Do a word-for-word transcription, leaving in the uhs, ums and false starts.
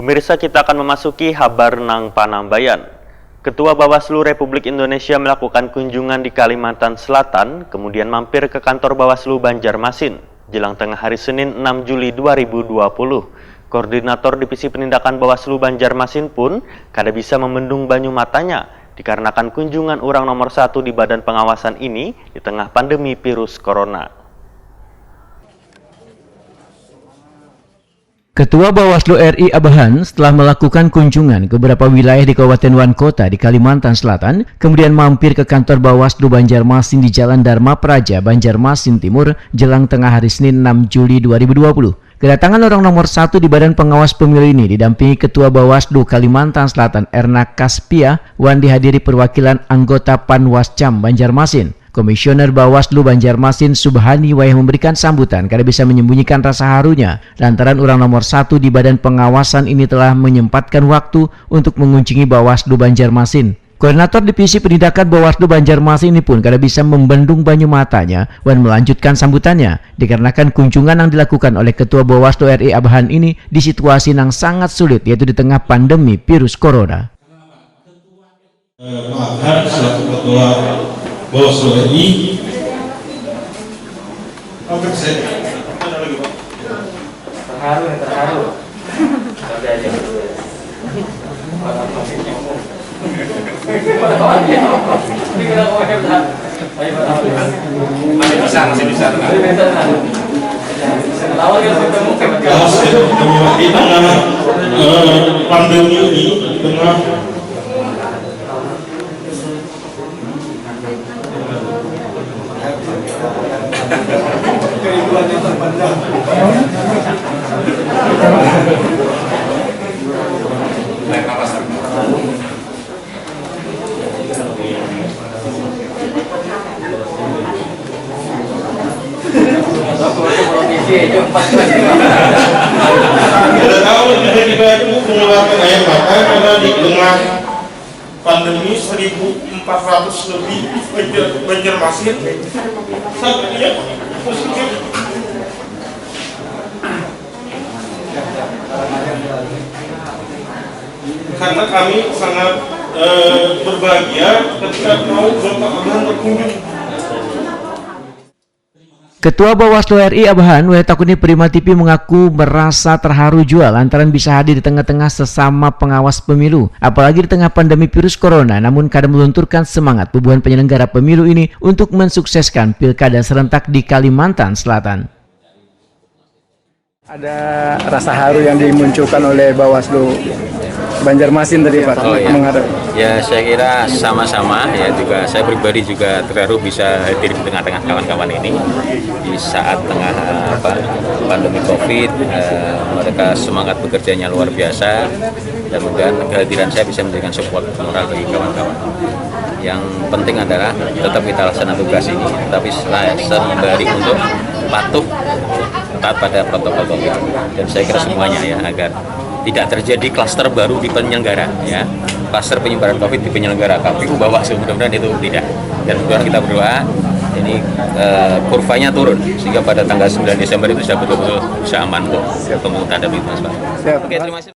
Pemirsa, kita akan memasuki habar nang panambayan. Ketua Bawaslu Republik Indonesia melakukan kunjungan di Kalimantan Selatan, kemudian mampir ke kantor Bawaslu Banjarmasin, jelang tengah hari Senin enam Juli dua ribu dua puluh. Koordinator Divisi Penindakan Bawaslu Banjarmasin pun kada bisa membendung banyu matanya dikarenakan kunjungan urang nomor satu di Badan Pengawasan ini di tengah pandemi virus corona. Ketua Bawaslu R I Abhan setelah melakukan kunjungan ke beberapa wilayah di Kabupaten wan Kota di Kalimantan Selatan, kemudian mampir ke kantor Bawaslu Banjarmasin di Jalan Dharma Praja, Banjarmasin Timur, jelang tengah hari Senin enam Juli dua ribu dua puluh. Kedatangan orang nomor satu di Badan Pengawas Pemilu ini didampingi Ketua Bawaslu Kalimantan Selatan Erna Kaspia wan dihadiri perwakilan anggota Panwascam Banjarmasin. Komisioner Bawaslu Banjarmasin Subhani wayah memberikan sambutan kada bisa menyembunyikan rasa harunya lantaran urang nomor satu di Badan Pengawasan ini telah menyempatkan waktu untuk mengunjungi Bawaslu Banjarmasin. Koordinator Divisi Penindakan Bawaslu Banjarmasin ini pun kada bisa membendung banyu matanya wan melanjutkan sambutannya dikarenakan kunjungan yang dilakukan oleh Ketua Bawaslu R I Abhan ini di situasi yang sangat sulit, yaitu di tengah pandemi virus corona. Eh, Pak Abhan selaku Ketua Bawaslu R I. Oke, saya. Terharu nih, terharu. Santai aja. Masih bisa, masih bisa. Kita karena eh, pandemi ini di tengah Kita tahu, kita juga itu mengeluarkan air mata karena di tengah pandemi seribu empat ratus lebih Banjar, Banjarmasin satunya positif. Karena kami sangat eh, berbahagia ketika tahu Bapak Abhan berkunjung. Ketua Bawaslu R I Abhan, Wahid Takuni Prima T V mengaku merasa terharu jua lantaran bisa hadir di tengah-tengah sesama pengawas pemilu, apalagi di tengah pandemi virus corona, namun kada melunturkan semangat bubuhan penyelenggara pemilu ini untuk mensukseskan pilkada serentak di Kalimantan Selatan. Ada rasa haru yang dimunculkan oleh Bawaslu Banjarmasin tadi Pak oh, iya. menghadap. Ya saya kira sama-sama ya juga saya pribadi juga terharu bisa hadir di tengah-tengah kawan-kawan ini di saat tengah apa, pandemi covid eh, mereka semangat bekerjanya luar biasa dan mudah kehadiran saya bisa memberikan support moral bagi kawan-kawan. Yang penting adalah tetap kita laksanakan tugas ini, tapi sembari untuk patuh taat pada protokol COVID. Dan saya kira semuanya ya agar tidak terjadi klaster baru di penyelenggara ya. Klaster penyebaran COVID di penyelenggara K P U Bawaslu mudah-mudahan itu tidak. Dan mudah-mudahan kita berdoa ini eh, kurvanya turun sehingga pada tanggal sembilan Desember itu bisa betul-betul bisa aman kok pemungutan dan itu Pak. Oke, terima kasih.